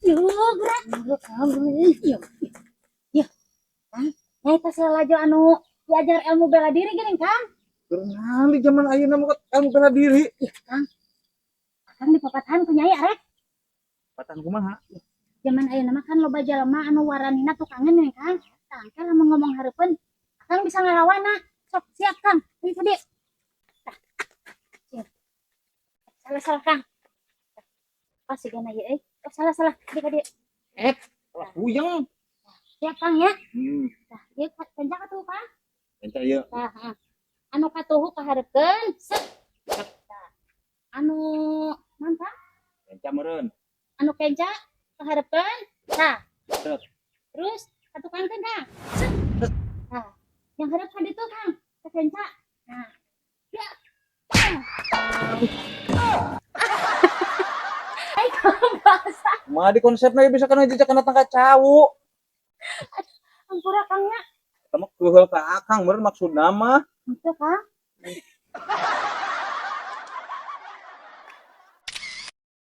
Yuh, gerak. Iya. Iya. Kang, nyai tas lalajo anu diajar ilmu bela diri geuning, Kang. Kunaon di zaman ayeuna mah ilmu bela diri? Ih, Kang. Akang dipapatahan ku nyai arek. Patan kumaha? Zaman ayeuna mah kan loba jalma anu waranina tukangeun nih, Kang. Tah, kan lamun ngomong hareupeun, Akang bisa ngalawanna. Sok siap, Kang. Ini tadi. Tah. Siap. Salah salah, Kang. Pas sigana ieu euy. Oh, salah salah. Di ka dieu. Eh, salah puyeng. Siap, Kang, ya. Hmm. Tah, ieu kencang atuh, Kang. Enca ieu. Tah, heeh. Anu katuhu kahareupeun, set. Tah. Anu naon, Kang? Enca meureun. Anu kenca kahareupeun, tah. Set. Terus katukangkeun, Kang. Set. Tah. Yang hareup ka ditu, Kang. Ka kenca. Nah. Ya. Ah. Ai, bahasa. Mah di konsepna bisa kana jejak kana tangka cau. Ampura, Kang, nya. Eta mah keuheul ka Akang meureun maksudna mah. Itu, Kang.